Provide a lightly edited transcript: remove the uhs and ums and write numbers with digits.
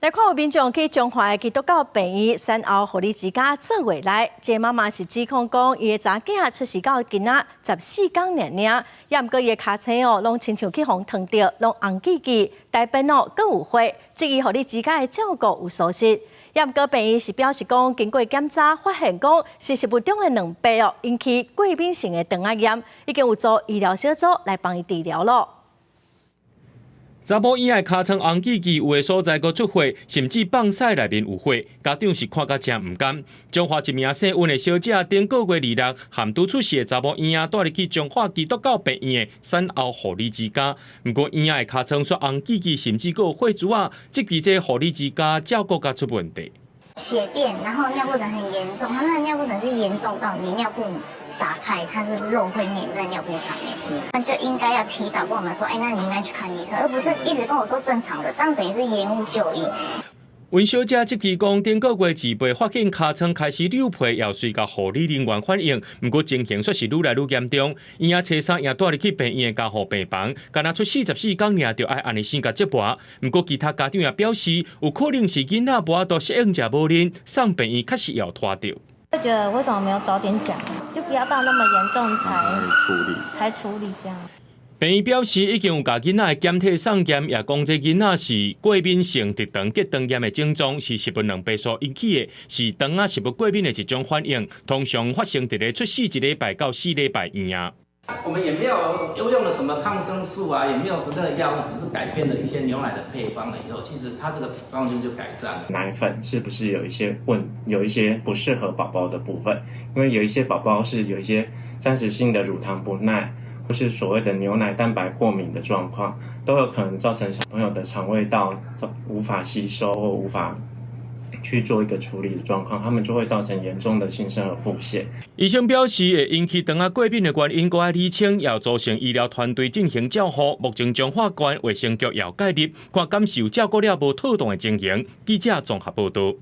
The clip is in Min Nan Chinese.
來看有民眾去彰化的基督教病院產後護理之家做月內，這個媽媽是指控講，伊的查囝出世到今仔14工爾爾，也毋過伊的尻川哦，攏親像去予燙著，攏紅記記，大便哦閣有血，質疑護理之家的照顧有疏失。也毋過病院是表示講，經過檢查發現講是食物中的卵白哦，引起過敏性的腸仔炎，已經有組醫療小組來幫伊治療囉。查某嬰仔尻川紅記記，有的所在閣出血，甚至放屎內面有血，家長是看甲誠毋甘。彰化一名姓溫的小姐，頂個月26含拄出世的查某嬰仔，帶入去彰化基督教病院的產後護理之家。毋過嬰仔的尻川煞紅記記，甚至閣有血珠仔，質疑這護理之家照顧甲出問題。血便，然後尿布疹很嚴重，他那個尿布疹是嚴重到你尿布打開，它是肉會粘在尿布上面，那就應該要提早跟我們說，哎，那你應該去看醫生，而不是一直跟我說正常的，這樣等於是延誤就醫。溫小姐質疑講，頂個月自被發現尻川開始流皮，也隨共護理人員反映，毋過情形卻是愈來愈嚴重。嬰仔初三也帶入去病院的加護病房，干焦出世14工爾就愛按呢生共折磨。毋過其他家長也表示，有可能是囡仔無法度適應食母奶，送病院確實也有拖著。會覺得為什麼沒有早點講，就不要到那麼嚴重才處理，才處理這樣。病院表示已經有共囡仔的檢體送檢，也講這囡仔是過敏性直腸結腸炎的症狀，是食物卵白素引起的，是腸仔食物過敏的一種反應，通常發生佇咧出世1禮拜到4禮拜嬰仔。我們也沒有又用了什麼抗生素啊，也沒有什麼藥物，只是改變了一些牛奶的配方了以後，其實它這個狀況就改善。奶粉是不是有一些問，有一些不適合寶寶的部分？因為有一些寶寶是有一些暫時性的乳糖不耐，或是所謂的牛奶蛋白過敏的狀況，都有可能造成小朋友的腸胃道無法吸收或無法去做一個處理的狀況，他們就會造成嚴重的新生兒腹瀉。醫生表示，會引起腸仔過敏的原因，閣愛釐清，要組成醫療團隊進行照護。目前彰化縣衛生局也有介入，看敢是有照顧了無妥當的情形。記者綜合報道。